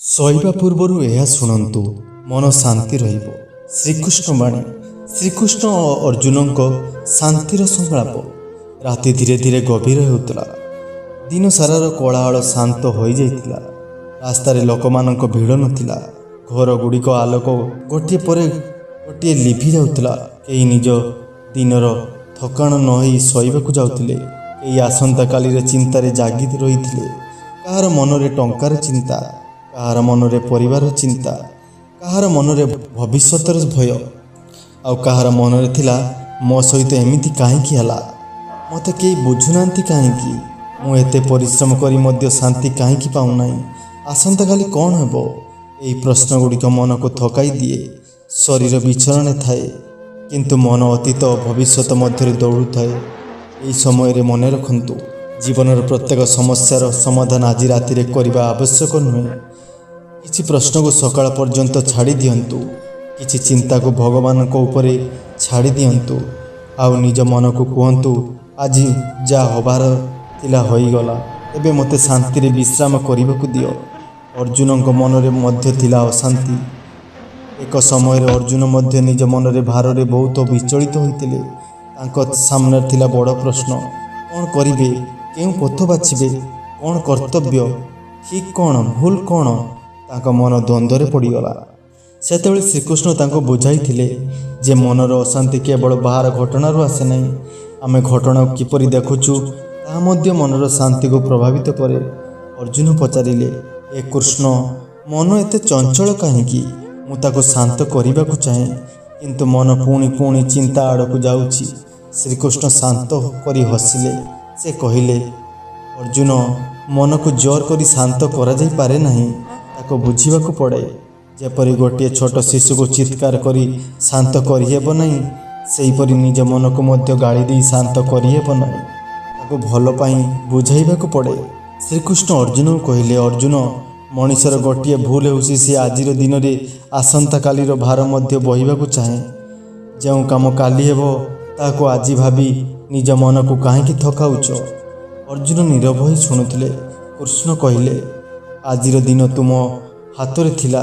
ଶୋଇବା ପୂର୍ବରୁ ଏହା ଶୁଣନ୍ତୁ, ମନ ଶାନ୍ତି ରହିବ। ଶ୍ରୀକୃଷ୍ଣ ବାଣୀ, ଶ୍ରୀକୃଷ୍ଣ ଓ ଅର୍ଜୁନଙ୍କ ଶାନ୍ତିର ସଂଳାପ। ରାତି ଧୀରେ ଧୀରେ ଗଭୀର ହେଉଥିଲା। ଦିନସାରାର କୋଳାହଳ ଶାନ୍ତ ହୋଇଯାଇଥିଲା। ରାସ୍ତାରେ ଲୋକମାନଙ୍କ ଭିଡ଼ ନଥିଲା। ଘରଗୁଡ଼ିକ ଆଲୋକ ଗୋଟିଏ ପରେ ଗୋଟିଏ ଲିଭି ଯାଉଥିଲା। କେହି ନିଜ ଦିନର ଥକାଣ ନ ହୋଇ ଶୋଇବାକୁ ଯାଉଥିଲେ, କେହି ଆସନ୍ତାକାଲିର ଚିନ୍ତାରେ ଜାଗି ରହିଥିଲେ। କାହାର ମନରେ ଟଙ୍କାର ଚିନ୍ତା, କାହାର ମନରେ ପରିବାରର ଚିନ୍ତା, କାହାର ମନରେ ଭବିଷ୍ୟତର ଭୟ, ଆଉ କାହାର ମନରେ ଥିଲା, ମୋ ସହିତ ଏମିତି କାହିଁକି ହେଲା? ମୋତେ କେହି ବୁଝୁନାହାନ୍ତି କାହିଁକି? ମୁଁ ଏତେ ପରିଶ୍ରମ କରି ମଧ୍ୟ ଶାନ୍ତି କାହିଁକି ପାଉନାହିଁ? ଆସନ୍ତାକାଲି କ'ଣ ହେବ? ଏହି ପ୍ରଶ୍ନଗୁଡ଼ିକ ମନକୁ ଥକାଇ ଦିଏ। ଶରୀର ବିଛଣାରେ ଥାଏ, କିନ୍ତୁ ମନ ଅତୀତ ଓ ଭବିଷ୍ୟତ ମଧ୍ୟରେ ଦୌଡ଼ୁଥାଏ। ଏହି ସମୟରେ ମନେ ରଖନ୍ତୁ, ଜୀବନର ପ୍ରତ୍ୟେକ ସମସ୍ୟାର ସମାଧାନ ଆଜି ରାତିରେ କରିବା ଆବଶ୍ୟକ ନୁହେଁ। କିଛି ପ୍ରଶ୍ନକୁ ସକାଳ ପର୍ଯ୍ୟନ୍ତ ଛାଡ଼ି ଦିଅନ୍ତୁ। କିଛି ଚିନ୍ତାକୁ ଭଗବାନଙ୍କ ଉପରେ ଛାଡ଼ି ଦିଅନ୍ତୁ। ଆଉ ନିଜ ମନକୁ କୁହନ୍ତୁ, ଆଜି ଯାହା ହେବାର ଥିଲା ହୋଇଗଲା, ଏବେ ମୋତେ ଶାନ୍ତିରେ ବିଶ୍ରାମ କରିବାକୁ ଦିଅ। ଅର୍ଜୁନଙ୍କ ମନରେ ମଧ୍ୟ ଥିଲା ଅଶାନ୍ତି। ଏକ ସମୟରେ ଅର୍ଜୁନ ମଧ୍ୟ ନିଜ ମନରେ ଭାରରେ ବହୁତ ବିଚଳିତ ହୋଇଥିଲେ। ତାଙ୍କ ସାମ୍ନାରେ ଥିଲା ବଡ଼ ପ୍ରଶ୍ନ, କ'ଣ କରିବେ? କେଉଁ ପଥ ବାଛିବେ? କ'ଣ କର୍ତ୍ତବ୍ୟ? ଠିକ୍ କ'ଣ, ଭୁଲ କ'ଣ? ତାଙ୍କ ମନ ଦ୍ୱନ୍ଦ୍ୱରେ ପଡ଼ିଗଲା। ସେତେବେଳେ ଶ୍ରୀକୃଷ୍ଣ ତାଙ୍କୁ ବୁଝାଇଥିଲେ ଯେ ମନର ଅଶାନ୍ତି କେବଳ ବାହାର ଘଟଣାରୁ ଆସେ ନାହିଁ। ଆମେ ଘଟଣାକୁ କିପରି ଦେଖୁଛୁ, ତାହା ମଧ୍ୟ ମନର ଶାନ୍ତିକୁ ପ୍ରଭାବିତ କରେ। ଅର୍ଜୁନ ପଚାରିଲେ, ହେ କୃଷ୍ଣ, ମନ ଏତେ ଚଞ୍ଚଳ କାହିଁକି? ମୁଁ ତାକୁ ଶାନ୍ତ କରିବାକୁ ଚାହେଁ, କିନ୍ତୁ ମନ ପୁଣି ପୁଣି ଚିନ୍ତା ଆଡ଼କୁ ଯାଉଛି। ଶ୍ରୀକୃଷ୍ଣ ଶାନ୍ତ କରି ହସିଲେ। ସେ କହିଲେ, ଅର୍ଜୁନ, ମନକୁ ଜୋର କରି ଶାନ୍ତ କରାଯାଇପାରେ ନାହିଁ, ତାକୁ ବୁଝିବାକୁ ପଡ଼େ। ଯେପରି ଗୋଟିଏ ଛୋଟ ଶିଶୁକୁ ଚିତ୍କାର କରି ଶାନ୍ତ କରିହେବ ନାହିଁ, ସେହିପରି ନିଜ ମନକୁ ମଧ୍ୟ ଗାଳି ଦେଇ ଶାନ୍ତ କରିହେବ ନାହିଁ। ତାକୁ ଭଲ ପାଇଁ ବୁଝାଇବାକୁ ପଡ଼େ। ଶ୍ରୀକୃଷ୍ଣ ଅର୍ଜୁନଙ୍କୁ କହିଲେ, ଅର୍ଜୁନ, ମଣିଷର ଗୋଟିଏ ଭୁଲ ହେଉଛି, ସେ ଆଜିର ଦିନରେ ଆସନ୍ତାକାଲିର ଭାର ମଧ୍ୟ ବହିବାକୁ ଚାହେଁ। ଯେଉଁ କାମ କାଲି ହେବ, ତାହାକୁ ଆଜି ଭାବି ନିଜ ମନକୁ କାହିଁକି ଥକାଉଛ? ଅର୍ଜୁନ ନୀରବ ହୋଇ ଶୁଣୁଥିଲେ। କୃଷ୍ଣ କହିଲେ, ଆଜିର ଦିନ ତୁମ ହାତରେ ଥିଲା।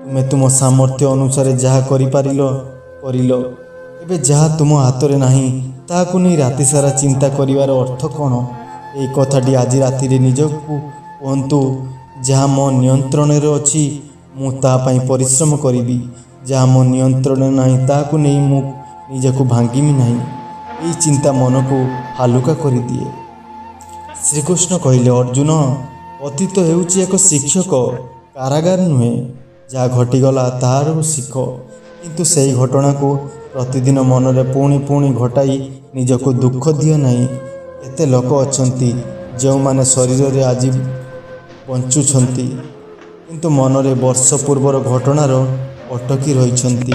ତୁମେ ତୁମ ସାମର୍ଥ୍ୟ ଅନୁସାରେ ଯାହା କରିପାରିଲ, କରିଲ। ଏବେ ଯାହା ତୁମ ହାତରେ ନାହିଁ, ତାହାକୁ ନେଇ ରାତିସାରା ଚିନ୍ତା କରିବାର ଅର୍ଥ କ'ଣ? ଏହି କଥାଟି ଆଜି ରାତିରେ ନିଜକୁ କୁହନ୍ତୁ, ଯାହା ମୋ ନିୟନ୍ତ୍ରଣରେ ଅଛି, ମୁଁ ତା ପାଇଁ ପରିଶ୍ରମ କରିବି। ଯାହା ମୋ ନିୟନ୍ତ୍ରଣରେ ନାହିଁ, ତାହାକୁ ନେଇ ମୁଁ ନିଜକୁ ଭାଙ୍ଗିବି ନାହିଁ। ଏହି ଚିନ୍ତା ମନକୁ ହାଲୁକା କରିଦିଏ। ଶ୍ରୀକୃଷ୍ଣ କହିଲେ, ଅର୍ଜୁନ, ଅତୀତ ହେଉଛି ଏକ ଶିକ୍ଷକ, କାରାଗାର ନୁହେଁ। ଯାହା ଘଟିଗଲା, ତାହାରୁ ଶିଖ, କିନ୍ତୁ ସେହି ଘଟଣାକୁ ପ୍ରତିଦିନ ମନରେ ପୁଣି ପୁଣି ଘଟାଇ ନିଜକୁ ଦୁଃଖ ଦିଅ ନାହିଁ। କେତେ ଲୋକ ଅଛନ୍ତି, ଯେଉଁମାନେ ଶରୀରରେ ଆଜି ବଞ୍ଚୁଛନ୍ତି, କିନ୍ତୁ ମନରେ ବର୍ଷ ପୂର୍ବର ଘଟଣାର ଅଟକି ରହିଛନ୍ତି।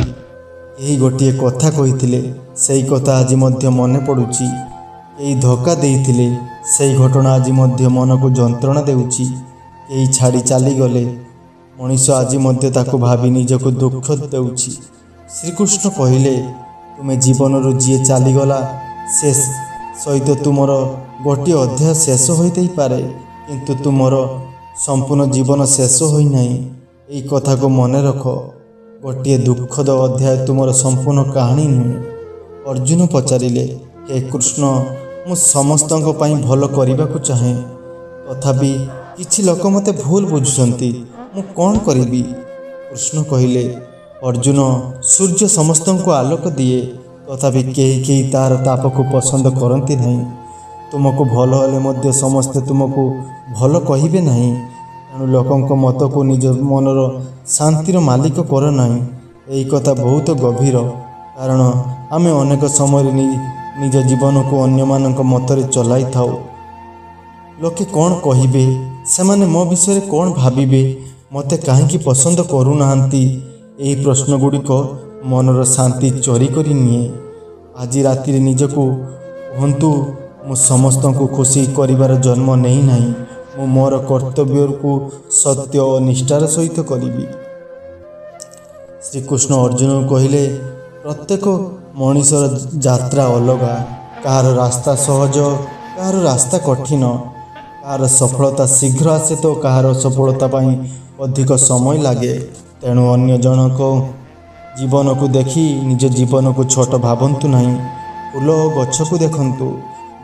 କେହି ଗୋଟିଏ କଥା କହିଥିଲେ, ସେଇ କଥା ଆଜି ମଧ୍ୟ ମନେ ପଡ଼ୁଛି। କେହି ଧୋକା ଦେଇଥିଲେ, ସେଇ ଘଟଣା ଆଜି ମଧ୍ୟ ମନକୁ ଯନ୍ତ୍ରଣା ଦେଉଛି। କେହି ଛାଡ଼ି ଚାଲିଗଲେ, ମଣିଷ ଆଜି ମଧ୍ୟ ତାକୁ ଭାବି ନିଜକୁ ଦୁଃଖ ଦେଉଛି। ଶ୍ରୀକୃଷ୍ଣ କହିଲେ, ତୁମେ ଜୀବନରୁ ଯିଏ ଚାଲିଗଲା, ସେ ସହିତ ତୁମର ଗୋଟିଏ ଅଧ୍ୟାୟ ଶେଷ ହୋଇଥାଇପାରେ, କିନ୍ତୁ ତୁମର ସମ୍ପୂର୍ଣ୍ଣ ଜୀବନ ଶେଷ ହୋଇନାହିଁ। ଏହି କଥାକୁ ମନେ ରଖ। ଗୋଟିଏ ଦୁଃଖଦ ଅଧ୍ୟାୟ ତୁମର ସମ୍ପୂର୍ଣ୍ଣ କାହାଣୀ ନୁହେଁ। ଅର୍ଜୁନ ପଚାରିଲେ, ହେ କୃଷ୍ଣ, ମୁଁ ସମସ୍ତଙ୍କ ପାଇଁ ଭଲ କରିବାକୁ ଚାହେଁ, ତଥାପି କିଛି ଲୋକ ମୋତେ ଭୁଲ ବୁଝୁଛନ୍ତି। ମୁଁ କ'ଣ କରିବି? କୃଷ୍ଣ କହିଲେ, ଅର୍ଜୁନ, ସୂର୍ଯ୍ୟ ସମସ୍ତଙ୍କୁ ଆଲୋକ ଦିଏ, ତଥାପି କେହି କେହି ତାହାର ତାପକୁ ପସନ୍ଦ କରନ୍ତି ନାହିଁ। ତୁମକୁ ଭଲ ହେଲେ ମଧ୍ୟ ସମସ୍ତେ ତୁମକୁ ଭଲ କହିବେ ନାହିଁ। ତେଣୁ ଲୋକଙ୍କ ମତକୁ ନିଜ ମନର ଶାନ୍ତିର ମାଲିକ କର ନାହିଁ। ଏହି କଥା ବହୁତ ଗଭୀର, କାରଣ ଆମେ ଅନେକ ସମୟରେ ନିଜ ଜୀବନକୁ ଅନ୍ୟମାନଙ୍କ ମତରେ ଚଲାଇଥାଉ। ଲୋକେ କ'ଣ କହିବେ, ସେମାନେ ମୋ ବିଷୟରେ କ'ଣ ଭାବିବେ, ମୋତେ କାହିଁକି ପସନ୍ଦ କରୁନାହାନ୍ତି, ଏହି ପ୍ରଶ୍ନଗୁଡ଼ିକ ମନର ଶାନ୍ତି ଚୋରି କରି ନିଏ। ଆଜି ରାତିରେ ନିଜକୁ କୁହନ୍ତୁ, ମୁଁ ସମସ୍ତଙ୍କୁ ଖୁସି କରିବାର ଜନ୍ମ ନେଇନାହିଁ। ମୁଁ ମୋର କର୍ତ୍ତବ୍ୟକୁ ସତ୍ୟ ଓ ନିଷ୍ଠାର ସହିତ କରିବି। ଶ୍ରୀକୃଷ୍ଣ ଅର୍ଜୁନଙ୍କୁ କହିଲେ, ପ୍ରତ୍ୟେକ ମଣିଷର ଯାତ୍ରା ଅଲଗା। କାହାର ରାସ୍ତା ସହଜ, କାହାର ରାସ୍ତା କଠିନ। କାହାର ସଫଳତା ଶୀଘ୍ର ଆସେ ତ କାହାର ସଫଳତା ପାଇଁ ଅଧିକ ସମୟ ଲାଗେ। ତେଣୁ ଅନ୍ୟ ଜଣଙ୍କ ଜୀବନକୁ ଦେଖି ନିଜ ଜୀବନକୁ ଛୋଟ ଭାବନ୍ତୁ ନାହିଁ। ଫୁଲ ଓ ଗଛକୁ ଦେଖନ୍ତୁ।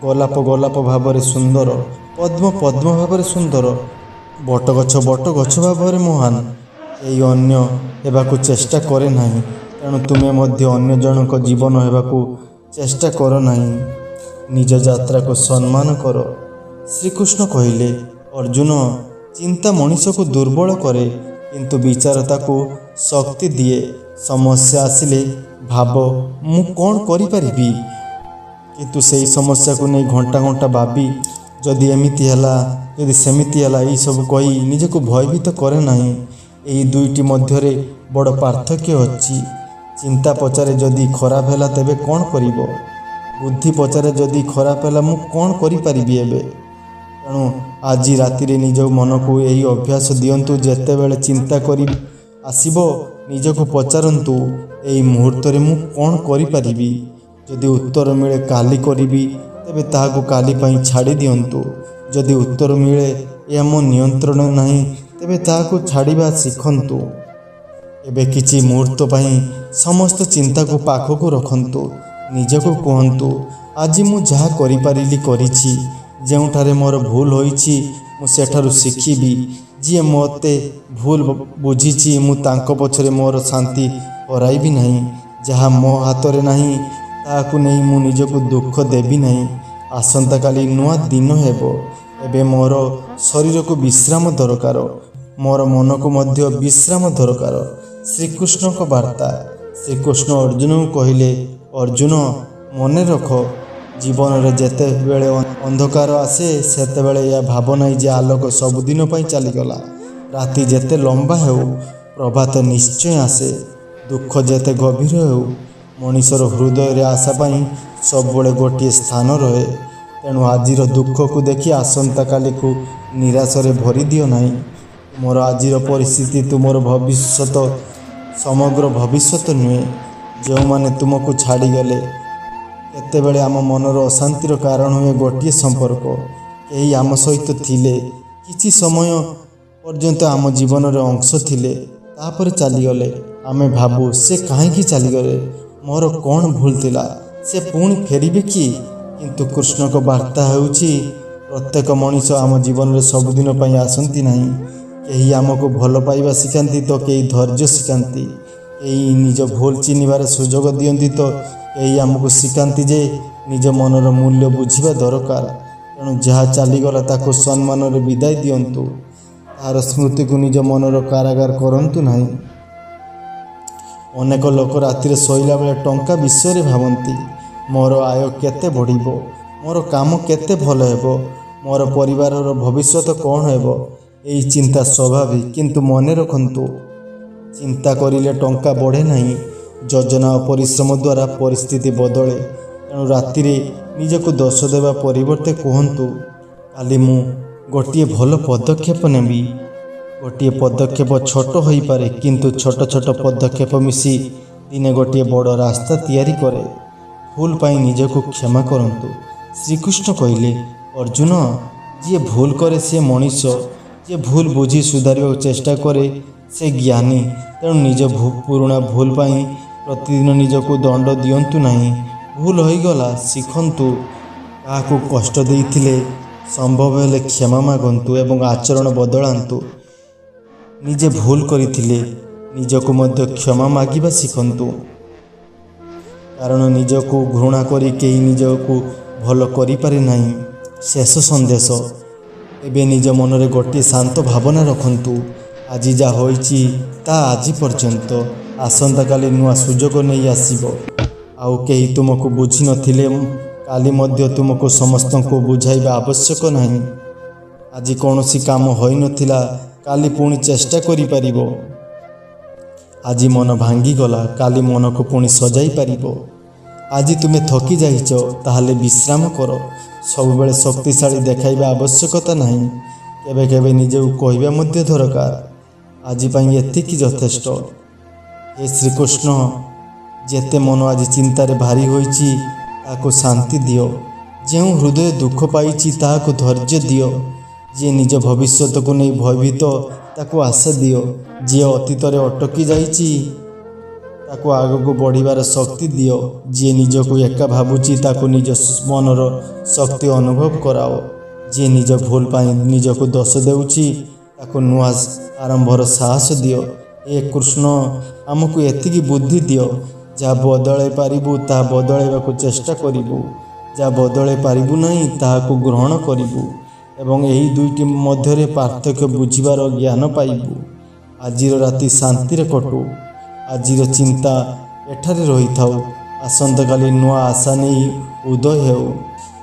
ଗୋଲାପ ଗୋଲାପ ଭାବରେ ସୁନ୍ଦର, ପଦ୍ମ ପଦ୍ମ ଭାବରେ ସୁନ୍ଦର, ବଟଗଛ ବଟଗଛ ଭାବରେ ମହାନ। କେହି ଅନ୍ୟ ହେବାକୁ ଚେଷ୍ଟା କରେ ନାହିଁ, ତେଣୁ ତୁମେ ମଧ୍ୟ ଅନ୍ୟ ଜଣଙ୍କ ଜୀବନ ହେବାକୁ ଚେଷ୍ଟା କର ନାହିଁ। ନିଜ ଯାତ୍ରାକୁ ସମ୍ମାନ କର। ଶ୍ରୀକୃଷ୍ଣ କହିଲେ, ଅର୍ଜୁନ, ଚିନ୍ତା ମଣିଷକୁ ଦୁର୍ବଳ କରେ, କିନ୍ତୁ ବିଚାର ତାକୁ ଶକ୍ତି ଦିଏ। ସମସ୍ୟା ଆସିଲେ ଭାବ, ମୁଁ କ'ଣ କରିପାରିବି? କିନ୍ତୁ ସେହି ସମସ୍ୟାକୁ ନେଇ ଘଣ୍ଟା ଘଣ୍ଟା ଭାବି, ଯଦି ଏମିତି ହେଲା, ଯଦି ସେମିତି ହେଲା, ଏହିସବୁ କହି ନିଜକୁ ଭୟଭୀତ କରେ ନାହିଁ। ଏହି ଦୁଇଟି ମଧ୍ୟରେ ବଡ଼ ପାର୍ଥକ୍ୟ ଅଛି। ଚିନ୍ତା ପଚାରେ, ଯଦି ଖରାପ ହେଲା ତେବେ କ'ଣ କରିବ? ବୁଦ୍ଧି ପଚାରେ, ଯଦି ଖରାପ ହେଲା ମୁଁ କ'ଣ କରିପାରିବି ଏବେ? ତେଣୁ ଆଜି ରାତିରେ ନିଜ ମନକୁ ଏହି ଅଭ୍ୟାସ ଦିଅନ୍ତୁ। ଯେତେବେଳେ ଚିନ୍ତା କରି ଆସିବ, ନିଜକୁ ପଚାରନ୍ତୁ, ଏହି ମୁହୂର୍ତ୍ତରେ ମୁଁ କ'ଣ କରିପାରିବି? ଯଦି ଉତ୍ତର ମିଳେ କାଲି କରିବି, ତେବେ ତାହାକୁ କାଲି ପାଇଁ ଛାଡ଼ି ଦିଅନ୍ତୁ। ଯଦି ଉତ୍ତର ମିଳେ ଏହା ମୋ ନିୟନ୍ତ୍ରଣ ନାହିଁ, ତେବେ ତାହାକୁ ଛାଡ଼ିବା ଶିଖନ୍ତୁ। ଏବେ କିଛି ମୁହୂର୍ତ୍ତ ପାଇଁ ସମସ୍ତ ଚିନ୍ତାକୁ ପାଖକୁ ରଖନ୍ତୁ। ନିଜକୁ କୁହନ୍ତୁ, ଆଜି ମୁଁ ଯାହା କରିପାରିଲି କରିଛି। ଯେଉଁଠାରେ ମୋର ଭୁଲ ହୋଇଛି, ମୁଁ ସେଠାରୁ ଶିଖିବି। ଯିଏ ମୋତେ ଭୁଲ ବୁଝିଛି, ମୁଁ ତାଙ୍କ ପଛରେ ମୋର ଶାନ୍ତି ହରାଇବି ନାହିଁ। ଯାହା ମୋ ହାତରେ ନାହିଁ, ତାହାକୁ ନେଇ ମୁଁ ନିଜକୁ ଦୁଃଖ ଦେବି ନାହିଁ। ଆସନ୍ତାକାଲି ନୂଆ ଦିନ ହେବ। ଏବେ ମୋର ଶରୀରକୁ ବିଶ୍ରାମ ଦରକାର, ମୋର ମନକୁ ମଧ୍ୟ ବିଶ୍ରାମ ଦରକାର। ଶ୍ରୀକୃଷ୍ଣଙ୍କ ବାର୍ତ୍ତା। ଶ୍ରୀକୃଷ୍ଣ ଅର୍ଜୁନଙ୍କୁ କହିଲେ, ଅର୍ଜୁନ, ମନେ ରଖ, ଜୀବନରେ ଯେତେବେଳେ ଅନ୍ଧକାର ଆସେ, ସେତେବେଳେ ଏହା ଭାବ ନାହିଁ ଯେ ଆଲୋକ ସବୁଦିନ ପାଇଁ ଚାଲିଗଲା। ରାତି ଯେତେ ଲମ୍ବା ହେଉ, ପ୍ରଭାତ ନିଶ୍ଚୟ ଆସେ। ଦୁଃଖ ଯେତେ ଗଭୀର ହେଉ, ମଣିଷର ହୃଦୟରେ ଆଶା ପାଇଁ ସବୁବେଳେ ଗୋଟିଏ ସ୍ଥାନ ରହେ। ତେଣୁ ଆଜିର ଦୁଃଖକୁ ଦେଖି ଆସନ୍ତାକାଲିକୁ ନିରାଶରେ ଭରିଦିଅ ନାହିଁ। ତୁମର ଆଜିର ପରିସ୍ଥିତି ତୁମର ଭବିଷ୍ୟତ, ସମଗ୍ର ଭବିଷ୍ୟତ ନୁହେଁ। ଯେଉଁମାନେ ତୁମକୁ ଛାଡ଼ିଗଲେ, କେତେବେଳେ ଆମ ମନର ଅଶାନ୍ତିର କାରଣ ହୁଏ ଗୋଟିଏ ସମ୍ପର୍କ। କେହି ଆମ ସହିତ ଥିଲେ, କିଛି ସମୟ ପର୍ଯ୍ୟନ୍ତ ଆମ ଜୀବନରେ ଅଂଶ ଥିଲେ, ତାପରେ ଚାଲିଗଲେ। ଆମେ ଭାବୁ, ସେ କାହିଁକି ଚାଲିଗଲେ? ମୋର କ'ଣ ଭୁଲ ଥିଲା? ସେ ପୁଣି ଫେରିବେ କି? କିନ୍ତୁ କୃଷ୍ଣଙ୍କ ବାର୍ତ୍ତା ହେଉଛି, ପ୍ରତ୍ୟେକ ମଣିଷ ଆମ ଜୀବନରେ ସବୁଦିନ ପାଇଁ ଆସନ୍ତି ନାହିଁ। କେହି ଆମକୁ ଭଲ ପାଇବା ଶିଖାନ୍ତି ତ କେହି ଧୈର୍ଯ୍ୟ ଶିଖାନ୍ତି। କେହି ନିଜ ଭୁଲ ଚିହ୍ନିବାର ସୁଯୋଗ ଦିଅନ୍ତି ତ କେହି ଆମକୁ ଶିଖାନ୍ତି ଯେ ନିଜ ମନର ମୂଲ୍ୟ ବୁଝିବା ଦରକାର। ତେଣୁ ଯାହା ଚାଲିଗଲା, ତାକୁ ସମ୍ମାନରେ ବିଦାୟ ଦିଅନ୍ତୁ। ତାହାର ସ୍ମୃତିକୁ ନିଜ ମନର କାରାଗାର କରନ୍ତୁ ନାହିଁ। ଅନେକ ଲୋକ ରାତିରେ ଶୋଇଲା ବେଳେ ଟଙ୍କା ବିଷୟରେ ଭାବନ୍ତି। ମୋର ଆୟ କେତେ ବଢ଼ିବ? ମୋର କାମ କେତେ ଭଲ ହେବ? ମୋର ପରିବାରର ଭବିଷ୍ୟତ କ'ଣ ହେବ? ଏହି ଚିନ୍ତା ସ୍ୱାଭାବିକ, କିନ୍ତୁ ମନେ ରଖନ୍ତୁ, ଚିନ୍ତା କରିଲେ ଟଙ୍କା ବଢ଼େ ନାହିଁ। ଯୋଜନା ଓ ପରିଶ୍ରମ ଦ୍ୱାରା ପରିସ୍ଥିତି ବଦଳେ। ତେଣୁ ରାତିରେ ନିଜକୁ ଦୋଷ ଦେବା ପରିବର୍ତ୍ତେ କୁହନ୍ତୁ, କାଲି ମୁଁ ଗୋଟିଏ ଭଲ ପଦକ୍ଷେପ ନେବି। ଗୋଟିଏ ପଦକ୍ଷେପ ଛୋଟ ହୋଇପାରେ, କିନ୍ତୁ ଛୋଟ ଛୋଟ ପଦକ୍ଷେପ ମିଶି ଦିନେ ଗୋଟିଏ ବଡ଼ ରାସ୍ତା ତିଆରି କରେ। ଭୁଲ ପାଇଁ ନିଜକୁ କ୍ଷମା କରନ୍ତୁ। ଶ୍ରୀକୃଷ୍ଣ କହିଲେ, ଅର୍ଜୁନ, ଯିଏ ଭୁଲ କରେ ସେ ମଣିଷ। ଯିଏ ଭୁଲ ବୁଝି ସୁଧାରିବାକୁ ଚେଷ୍ଟା କରେ ସେ ଜ୍ଞାନୀ। ତେଣୁ ନିଜ ପୁରୁଣା ଭୁଲ ପାଇଁ ପ୍ରତିଦିନ ନିଜକୁ ଦଣ୍ଡ ଦିଅନ୍ତୁ ନାହିଁ। ଭୁଲ ହୋଇଗଲା, ଶିଖନ୍ତୁ। କାହାକୁ କଷ୍ଟ ଦେଇଥିଲେ, ସମ୍ଭବ ହେଲେ କ୍ଷମା ମାଗନ୍ତୁ ଏବଂ ଆଚରଣ ବଦଳାନ୍ତୁ। ନିଜେ ଭୁଲ କରିଥିଲେ ନିଜକୁ ମଧ୍ୟ କ୍ଷମା ମାଗିବା ଶିଖନ୍ତୁ, କାରଣ ନିଜକୁ ଘୃଣା କରି କେହି ନିଜକୁ ଭଲ କରିପାରେ ନାହିଁ। ଶେଷ ସନ୍ଦେଶ। ଏବେ ନିଜ ମନରେ ଗୋଟିଏ ଶାନ୍ତ ଭାବନା ରଖନ୍ତୁ। ଆଜି ଯାହା ହୋଇଛି ତାହା ଆଜି ପର୍ଯ୍ୟନ୍ତ। ଆସନ୍ତାକାଲି ନୂଆ ସୁଯୋଗ ନେଇ ଆସିବ। ଆଉ କେହି ତୁମକୁ ବୁଝିନଥିଲେ କାଲି ମଧ୍ୟ ତୁମକୁ ସମସ୍ତଙ୍କୁ ବୁଝାଇବା ଆବଶ୍ୟକ ନାହିଁ। ଆଜି କୌଣସି କାମ ହୋଇନଥିଲା, କାଲି ପୁଣି ଚେଷ୍ଟା କରିପାରିବ। ଆଜି ମନ ଭାଙ୍ଗିଗଲା, କାଲି ମନକୁ ପୁଣି ସଜାଇ ପାରିବ। ଆଜି ତୁମେ ଥକି ଯାଇଛ, ତାହେଲେ ବିଶ୍ରାମ କର। ସବୁବେଳେ ଶକ୍ତିଶାଳୀ ଦେଖାଇବା ଆବଶ୍ୟକତା ନାହିଁ। କେବେ କେବେ ନିଜକୁ କହିବା ମଧ୍ୟ ଦରକାର, ଆଜି ପାଇଁ ଏତିକି ଯଥେଷ୍ଟ। ହେ ଶ୍ରୀକୃଷ୍ଣ, ଯେତେ ମନ ଆଜି ଚିନ୍ତାରେ ଭାରି ହୋଇଛି, ତାହାକୁ ଶାନ୍ତି ଦିଅ। ଯେଉଁ ହୃଦୟ ଦୁଃଖ ପାଇଛି, ତାହାକୁ ଧୈର୍ଯ୍ୟ ଦିଅ। ଯିଏ ନିଜ ଭବିଷ୍ୟତକୁ ନେଇ ଭୟଭୀତ, ତାକୁ ଆଶା ଦିଅ। ଯିଏ ଅତୀତରେ ଅଟକି ଯାଇଛି, ତାକୁ ଆଗକୁ ବଢ଼ିବାର ଶକ୍ତି ଦିଅ। ଯିଏ ନିଜକୁ ଏକା ଭାବୁଛି, ତାକୁ ନିଜ ମନର ଶକ୍ତି ଅନୁଭବ କରାଅ। ଯିଏ ନିଜ ଭୁଲ ପାଇଁ ନିଜକୁ ଦୋଷ ଦେଉଛି, ତାକୁ ନୂଆ ଆରମ୍ଭର ସାହସ ଦିଅ। ହେ କୃଷ୍ଣ, ଆମକୁ ଏତିକି ବୁଦ୍ଧି ଦିଅ, ଯାହା ବଦଳାଇ ପାରିବୁ ତାହା ବଦଳାଇବାକୁ ଚେଷ୍ଟା କରିବୁ, ଯାହା ବଦଳାଇ ପାରିବୁ ନାହିଁ ତାହାକୁ ଗ୍ରହଣ କରିବୁ ଏବଂ ଏହି ଦୁଇଟି ମଧ୍ୟରେ ପାର୍ଥକ୍ୟ ବୁଝିବାର ଜ୍ଞାନ ପାଇବୁ। ଆଜିର ରାତି ଶାନ୍ତିରେ କଟୁ। ଆଜିର ଚିନ୍ତା ଏଠାରେ ରହିଥାଉ। ଆସନ୍ତାକାଲି ନୂଆ ଆଶା ନେଇ ଉଦୟ ହେଉ।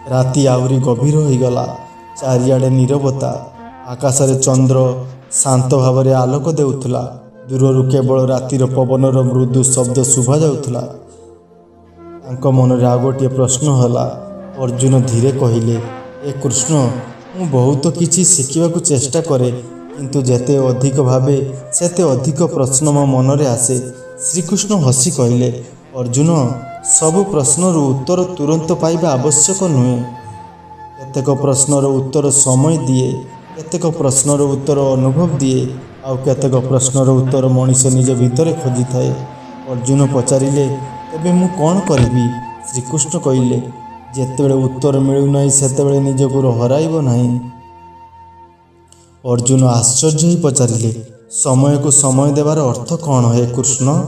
ରାତି ଆହୁରି ଗଭୀର ହୋଇଗଲା। ଚାରିଆଡ଼େ ନୀରବତା। ଆକାଶରେ ଚନ୍ଦ୍ର ଶାନ୍ତ ଭାବରେ ଆଲୋକ ଦେଉଥିଲା। ଦୂରରୁ କେବଳ ରାତିର ପବନର ମୃଦୁ ଶବ୍ଦ ଶୁଭାଯାଉଥିଲା। ତାଙ୍କ ମନରେ ଆଉ ଗୋଟିଏ ପ୍ରଶ୍ନ ହେଲା। ଅର୍ଜୁନ ଧୀରେ କହିଲେ, "ହେ କୃଷ୍ଣ, ମୁଁ ବହୁତ କିଛି ଶିଖିବାକୁ ଚେଷ୍ଟା କରେ, କିନ୍ତୁ ଯେତେ ଅଧିକ ଭାବେ, ସେତେ ଅଧିକ ପ୍ରଶ୍ନ ମୋ ମନରେ ଆସେ।" ଶ୍ରୀକୃଷ୍ଣ ହସି କହିଲେ, "ଅର୍ଜୁନ, ସବୁ ପ୍ରଶ୍ନର ଉତ୍ତର ତୁରନ୍ତ ପାଇବା ଆବଶ୍ୟକ ନୁହେଁ। କେତେକ ପ୍ରଶ୍ନର ଉତ୍ତର ସମୟ ଦିଏ, କେତେକ ପ୍ରଶ୍ନର ଉତ୍ତର ଅନୁଭବ ଦିଏ, ଆଉ କେତେକ ପ୍ରଶ୍ନର ଉତ୍ତର ମଣିଷ ନିଜ ଭିତରେ ଖୋଜିଥାଏ।" ଅର୍ଜୁନ ପଚାରିଲେ, "ତେବେ ମୁଁ କ'ଣ କରିବି?" ଶ୍ରୀକୃଷ୍ଣ କହିଲେ, "ଯେତେବେଳେ ଉତ୍ତର ମିଳୁନାହିଁ, ସେତେବେଳେ ନିଜକୁ ହରାଇବ ନାହିଁ।" ଅର୍ଜୁନ ଆଶ୍ଚର୍ଯ୍ୟ ହୋଇ ପଚାରିଲେ, "ସମୟକୁ ସମୟ ଦେବାର ଅର୍ଥ କ'ଣ, ହେ କୃଷ୍ଣ?"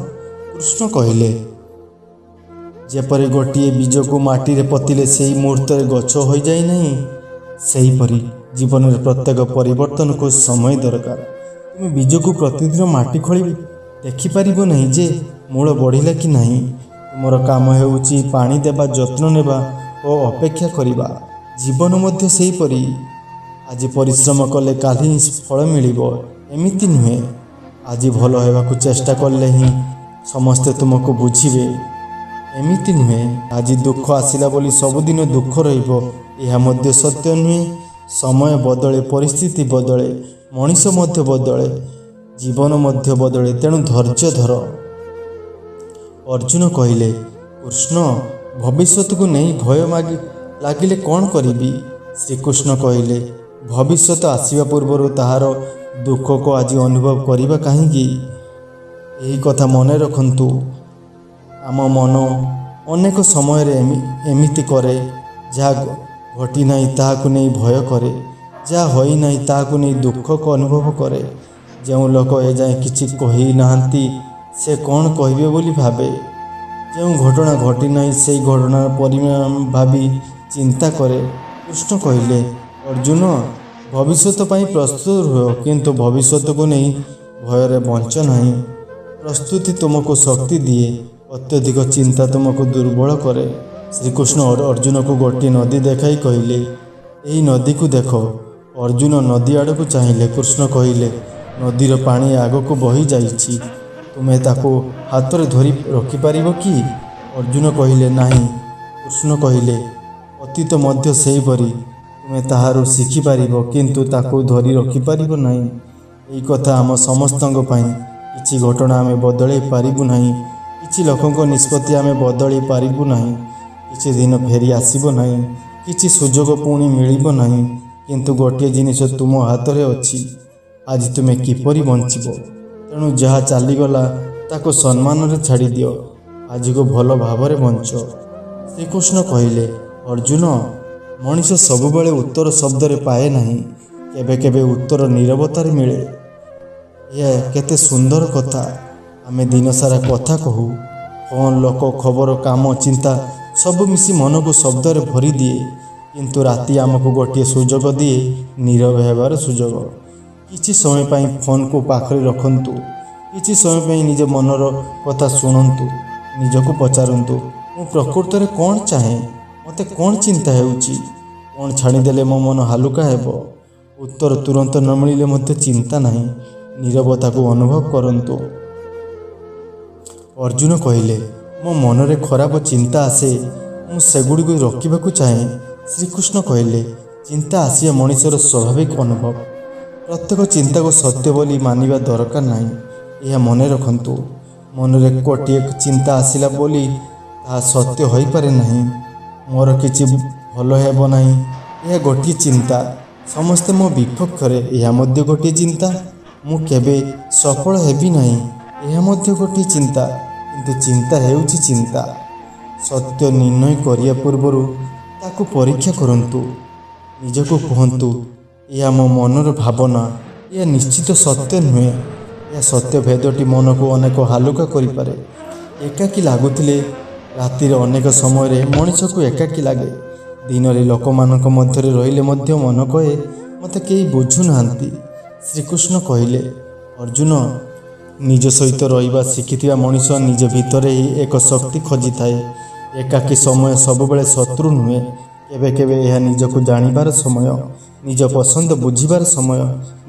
କୃଷ୍ଣ କହିଲେ, "ଯେପରି ଗୋଟିଏ ବୀଜକୁ ମାଟିରେ ପୋତିଲେ ସେହି ମୁହୂର୍ତ୍ତରେ ଗଛ ହୋଇଯାଏ ନାହିଁ, ସେହିପରି ଜୀବନରେ ପ୍ରତ୍ୟେକ ପରିବର୍ତ୍ତନକୁ ସମୟ ଦରକାର। ତୁମେ ବୀଜକୁ ପ୍ରତିଦିନ ମାଟି ଖୋଳି ଦେଖିପାରିବ ନାହିଁ ଯେ ମୂଳ ବଢ଼ିଲା କି ନାହିଁ। ତୁମର କାମ ହେଉଛି ପାଣି ଦେବା, ଯତ୍ନ ନେବା ଓ ଅପେକ୍ଷା କରିବା। ଜୀବନ ମଧ୍ୟ ସେହିପରି। ଆଜି ପରିଶ୍ରମ କଲେ କାଲି ହିଁ ଫଳ ମିଳିବ, ଏମିତି ନୁହେଁ। ଆଜି ଭଲ ହେବାକୁ ଚେଷ୍ଟା କଲେ ହିଁ ସମସ୍ତେ ତୁମକୁ ବୁଝିବେ, ଏମିତି ନୁହେଁ। ଆଜି ଦୁଃଖ ଆସିଲା ବୋଲି ସବୁଦିନ ଦୁଃଖ ରହିବ, ଏହା ମଧ୍ୟ ସତ୍ୟ ନୁହେଁ। ସମୟ ବଦଳେ, ପରିସ୍ଥିତି ବଦଳେ, ମଣିଷ ମଧ୍ୟ ବଦଳେ, ଜୀବନ ମଧ୍ୟ ବଦଳେ। ତେଣୁ ଧୈର୍ଯ୍ୟ ଧର।" ଅର୍ଜୁନ କହିଲେ, "କୃଷ୍ଣ, ଭବିଷ୍ୟତକୁ ନେଇ ଭୟ ମାଗି ଲାଗିଲେ କ'ଣ କରିବି?" ଶ୍ରୀକୃଷ୍ଣ କହିଲେ, "ଭବିଷ୍ୟତ ଆସିବା ପୂର୍ବରୁ ତାହାର ଦୁଃଖକୁ ଆଜି ଅନୁଭବ କରିବା କାହିଁକି?" ଏହି କଥା ମନେ ରଖନ୍ତୁ। ଆମ ମନ ଅନେକ ସମୟରେ ଏମିତି କରେ। ଯାହା ଘଟିନାହିଁ ତାହାକୁ ନେଇ ଭୟ କରେ, ଯାହା ହୋଇନାହିଁ ତାହାକୁ ନେଇ ଦୁଃଖକୁ ଅନୁଭବ କରେ। ଯେଉଁ ଲୋକ ଏଯାଏଁ କିଛି କହିନାହାନ୍ତି, ସେ କ'ଣ କହିବେ ବୋଲି ଭାବେ। ଯେଉଁ ଘଟଣା ଘଟିନାହିଁ, ସେହି ଘଟଣାର ପରିଣାମ ଭାବି ଚିନ୍ତା କରେ। କୃଷ୍ଣ କହିଲେ, "ଅର୍ଜୁନ, ଭବିଷ୍ୟତ ପାଇଁ ପ୍ରସ୍ତୁତ ରୁହ, କିନ୍ତୁ ଭବିଷ୍ୟତକୁ ନେଇ ଭୟରେ ବଞ୍ଚ ନାହିଁ। ପ୍ରସ୍ତୁତି ତୁମକୁ ଶକ୍ତି ଦିଏ, ଅତ୍ୟଧିକ ଚିନ୍ତା ତୁମକୁ ଦୁର୍ବଳ କରେ।" ଶ୍ରୀକୃଷ୍ଣ ଅର୍ଜୁନକୁ ଗୋଟିଏ ନଦୀ ଦେଖାଇ କହିଲେ, "ଏହି ନଦୀକୁ ଦେଖ।" ଅର୍ଜୁନ ନଦୀ ଆଡ଼କୁ ଚାହିଁଲେ। କୃଷ୍ଣ କହିଲେ, "ନଦୀର ପାଣି ଆଗକୁ ବହି ଯାଇଛି। ତୁମେ ତାକୁ ହାତରେ ଧରି ରଖିପାରିବ କି?" ଅର୍ଜୁନ କହିଲେ, "ନାହିଁ।" କୃଷ୍ଣ କହିଲେ, "ଅତୀତ ମଧ୍ୟ ସେହିପରି। ତୁମେ ତାହାରୁ ଶିଖିପାରିବ, କିନ୍ତୁ ତାକୁ ଧରି ରଖିପାରିବ ନାହିଁ।" ଏହି କଥା ଆମ ସମସ୍ତଙ୍କ ପାଇଁ। କିଛି ଘଟଣା ଆମେ ବଦଳାଇ ପାରିବୁ ନାହିଁ। କିଛି ଲୋକଙ୍କ ନିଷ୍ପତ୍ତି ଆମେ ବଦଳାଇ ପାରିବୁ ନାହିଁ। କିଛି ଦିନ ଫେରି ଆସିବ ନାହିଁ। କିଛି ସୁଯୋଗ ପୁଣି ମିଳିବ ନାହିଁ। କିନ୍ତୁ ଗୋଟିଏ ଜିନିଷ ତୁମ ହାତରେ ଅଛି, ଆଜି ତୁମେ କିପରି ବଞ୍ଚିବ। ତେଣୁ ଯାହା ଚାଲିଗଲା ତାକୁ ସମ୍ମାନରେ ଛାଡ଼ିଦିଅ। ଆଜିକୁ ଭଲ ଭାବରେ ବଞ୍ଚ। ଶ୍ରୀକୃଷ୍ଣ କହିଲେ, "ଅର୍ଜୁନ, ମଣିଷ ସବୁବେଳେ ଉତ୍ତର ଶବ୍ଦରେ ପାଏ ନାହିଁ। କେବେ କେବେ ଉତ୍ତର ନୀରବତାରେ ମିଳେ।" ଏହା କେତେ ସୁନ୍ଦର କଥା! ଆମେ ଦିନସାରା କଥା କହୁ। ଫୋନ୍, ଲୋକ, ଖବର, କାମ, ଚିନ୍ତା ସବୁ ମିଶି ମନକୁ ଶବ୍ଦରେ ଭରିଦିଏ। କିନ୍ତୁ ରାତି ଆମକୁ ଗୋଟିଏ ସୁଯୋଗ ଦିଏ, ନୀରବ ହେବାର ସୁଯୋଗ। କିଛି ସମୟ ପାଇଁ ଫୋନ୍କୁ ପାଖରେ ରଖନ୍ତୁ। କିଛି ସମୟ ପାଇଁ ନିଜ ମନର କଥା ଶୁଣନ୍ତୁ। ନିଜକୁ ପଚାରନ୍ତୁ, ମୁଁ ପ୍ରକୃତରେ କ'ଣ ଚାହେଁ? ମୋତେ କ'ଣ ଚିନ୍ତା ହେଉଛି? କ'ଣ ଛାଡ଼ିଦେଲେ ମୋ ମନ ହାଲୁକା ହେବ? ଉତ୍ତର ତୁରନ୍ତ ନ ମିଳିଲେ ମଧ୍ୟ ଚିନ୍ତା ନାହିଁ। ନୀରବତାକୁ ଅନୁଭବ କରନ୍ତୁ। ଅର୍ଜୁନ କହିଲେ, "ମୋ ମନରେ ଖରାପ ଚିନ୍ତା ଆସେ। ମୁଁ ସେଗୁଡ଼ିକୁ ରୋକିବାକୁ ଚାହେଁ।" ଶ୍ରୀକୃଷ୍ଣ କହିଲେ, "ଚିନ୍ତା ଆସିବା ମଣିଷର ସ୍ୱାଭାବିକ ଅନୁଭବ। ପ୍ରତ୍ୟେକ ଚିନ୍ତାକୁ ସତ୍ୟ ବୋଲି ମାନିବା ଦରକାର ନାହିଁ।" ଏହା ମନେ ରଖନ୍ତୁ। ମନରେ ଗୋଟିଏ ଚିନ୍ତା ଆସିଲା ବୋଲି ତାହା ସତ୍ୟ ହୋଇପାରେ ନାହିଁ। ମୋର କିଛି ଭଲ ହେବ ନାହିଁ, ଏହା ଗୋଟିଏ ଚିନ୍ତା। ସମସ୍ତେ ମୋ ବିପକ୍ଷରେ, ଏହା ମଧ୍ୟ ଗୋଟିଏ ଚିନ୍ତା। ମୁଁ କେବେ ସଫଳ ହେବି ନାହିଁ, ଏହା ମଧ୍ୟ ଗୋଟିଏ ଚିନ୍ତା। କିନ୍ତୁ ଚିନ୍ତା ହେଉଛି ଚିନ୍ତା। ସତ୍ୟ ନିର୍ଣ୍ଣୟ କରିବା ପୂର୍ବରୁ ତାକୁ ପରୀକ୍ଷା କରନ୍ତୁ। ନିଜକୁ କୁହନ୍ତୁ, ଏହା ମୋ ମନର ଭାବନା, ଏହା ନିଶ୍ଚିତ ସତ୍ୟ ନୁହେଁ। ଏହା ସତ୍ୟ ଭେଦଟି ମନକୁ ଅନେକ ହାଲୁକା କରିପାରେ। ଏକାକୀ ଲାଗୁଥିଲେ, ରାତିରେ ଅନେକ ସମୟରେ ମଣିଷକୁ ଏକାକୀ ଲାଗେ। ଦିନରେ ଲୋକମାନଙ୍କ ମଧ୍ୟରେ ରହିଲେ ମଧ୍ୟ ମନ କହେ, ମୋତେ କେହି ବୁଝୁନାହାନ୍ତି। ଶ୍ରୀକୃଷ୍ଣ କହିଲେ, ଅର୍ଜୁନ, ନିଜ ସହିତ ରହିବା ଶିଖିଥିବା ମଣିଷ ନିଜ ଭିତରେ ହିଁ ଏକ ଶକ୍ତି ଖୋଜିଥାଏ। ଏକାକୀ ସମୟ ସବୁବେଳେ ଶତ୍ରୁ ନୁହେଁ। କେବେ କେବେ ଏହା ନିଜକୁ ଜାଣିବାର ସମୟ, ନିଜ ପସନ୍ଦ ବୁଝିବାର ସମୟ,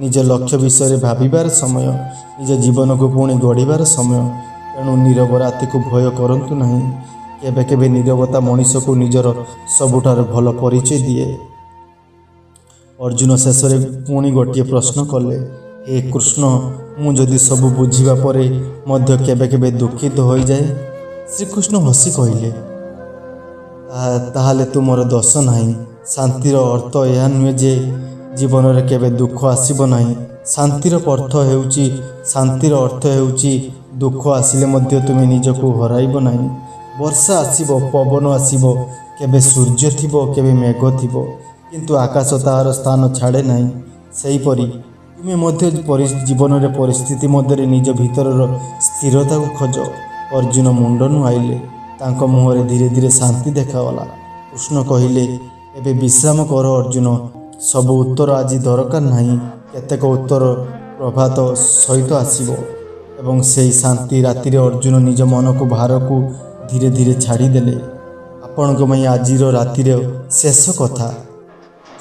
ନିଜ ଲକ୍ଷ୍ୟ ବିଷୟରେ ଭାବିବାର ସମୟ, ନିଜ ଜୀବନକୁ ପୁଣି ଗଢ଼ିବାର ସମୟ। ତେଣୁ ନୀରବ ରାତିକୁ ଭୟ କରନ୍ତୁ ନାହିଁ। କେବେ କେବେ ନୀରବତା ମଣିଷକୁ ନିଜର ସବୁଠାରୁ ଭଲ ପରିଚୟ ଦିଏ। ଅର୍ଜୁନ ଶେଷରେ ପୁଣି ଗୋଟିଏ ପ୍ରଶ୍ନ କଲେ, ହେ କୃଷ୍ଣ, ମୁଁ ଯଦି ସବୁ ବୁଝିବା ପରେ ମଧ୍ୟ କେବେ କେବେ ଦୁଃଖିତ ହୋଇଯାଏ? ଶ୍ରୀକୃଷ୍ଣ ହସି କହିଲେ, ତାହେଲେ ତୁମର ଦୋଷ ନାହିଁ। ଶାନ୍ତିର ଅର୍ଥ ଏହା ନୁହେଁ ଯେ ଜୀବନରେ କେବେ ଦୁଃଖ ଆସିବ ନାହିଁ। ଶାନ୍ତିର ଅର୍ଥ ହେଉଛି ଦୁଃଖ ଆସିଲେ ମଧ୍ୟ ତୁମେ ନିଜକୁ ହରାଇବ ନାହିଁ। ବର୍ଷା ଆସିବ, ପବନ ଆସିବ, କେବେ ସୂର୍ଯ୍ୟ ଥିବ, କେବେ ମେଘ ଥିବ, କିନ୍ତୁ ଆକାଶ ତାହାର ସ୍ଥାନ ଛାଡ଼େ ନାହିଁ। ସେହିପରି ତୁମେ ମଧ୍ୟ ଜୀବନରେ ପରିସ୍ଥିତି ମଧ୍ୟରେ ନିଜ ଭିତରର ସ୍ଥିରତାକୁ ଖୋଜ। ଅର୍ଜୁନ ମୁଣ୍ଡ ନୁଆଇଲେ। ତାଙ୍କ ମୁହଁରେ ଧୀରେ ଧୀରେ ଶାନ୍ତି ଦେଖାଗଲା। କୃଷ୍ଣ କହିଲେ, ଏବେ ବିଶ୍ରାମ କର ଅର୍ଜୁନ। ସବୁ ଉତ୍ତର ଆଜି ଦରକାର ନାହିଁ। କେତେକ ଉତ୍ତର ପ୍ରଭାତ ସହିତ ଆସିବ। ଏବଂ ସେହି ଶାନ୍ତି ରାତିରେ ଅର୍ଜୁନ ନିଜ ମନକୁ ଭାରକୁ ଧୀରେ ଧୀରେ ଛାଡ଼ିଦେଲେ। ଆପଣଙ୍କ ପାଇଁ ଆଜିର ରାତିର ଶେଷ କଥା।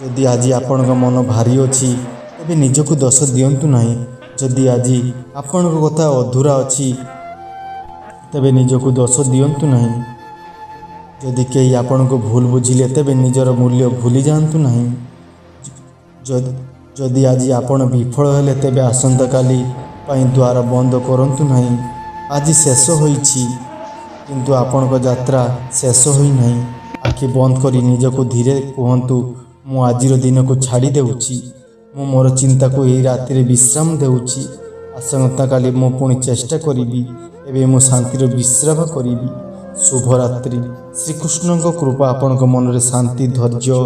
ଯଦି ଆଜି ଆପଣଙ୍କ ମନ ଭାରି ଅଛି, ତେବେ ନିଜକୁ ଦୋଷ ଦିଅନ୍ତୁ ନାହିଁ। ଯଦି ଆଜି ଆପଣଙ୍କ କଥା ଅଧୁରା ଅଛି, ତେବେ ନିଜକୁ ଦୋଷ ଦିଅନ୍ତୁ ନାହିଁ। ଯଦି କେହି ଆପଣଙ୍କୁ ଭୁଲ ବୁଝିଲେ, ତେବେ ନିଜର ମୂଲ୍ୟ ଭୁଲି ଯାଆନ୍ତୁ ନାହିଁ। ଯଦି ଆଜି ଆପଣ ବିଫଳ ହେଲେ, ତେବେ ଆସନ୍ତାକାଲି ପାଇଁ ଦ୍ୱାର ବନ୍ଦ କରନ୍ତୁ ନାହିଁ। ଆଜି ଶେଷ ହୋଇଛି, କିନ୍ତୁ ଆପଣଙ୍କ ଯାତ୍ରା ଶେଷ ହୋଇନାହିଁ। ଆଖି ବନ୍ଦ କରି ନିଜକୁ ଧୀରେ କୁହନ୍ତୁ, ମୁଁ ଆଜିର ଦିନକୁ ଛାଡ଼ି ଦେଉଛି। ମୁଁ ମୋର ଚିନ୍ତାକୁ ଏହି ରାତିରେ ବିଶ୍ରାମ ଦେଉଛି। ଆସନ୍ତାକାଲି ମୁଁ ପୁଣି ଚେଷ୍ଟା କରିବି। ଏବେ ମୁଁ ଶାନ୍ତିର ବିଶ୍ରାମ କରିବି। ଶୁଭରାତ୍ରି। ଶ୍ରୀକୃଷ୍ଣଙ୍କ କୃପା ଆପଣଙ୍କ ମନରେ ଶାନ୍ତି, ଧୈର୍ଯ୍ୟ,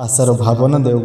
ଆଶାର ଭାବନା ଦେଉ।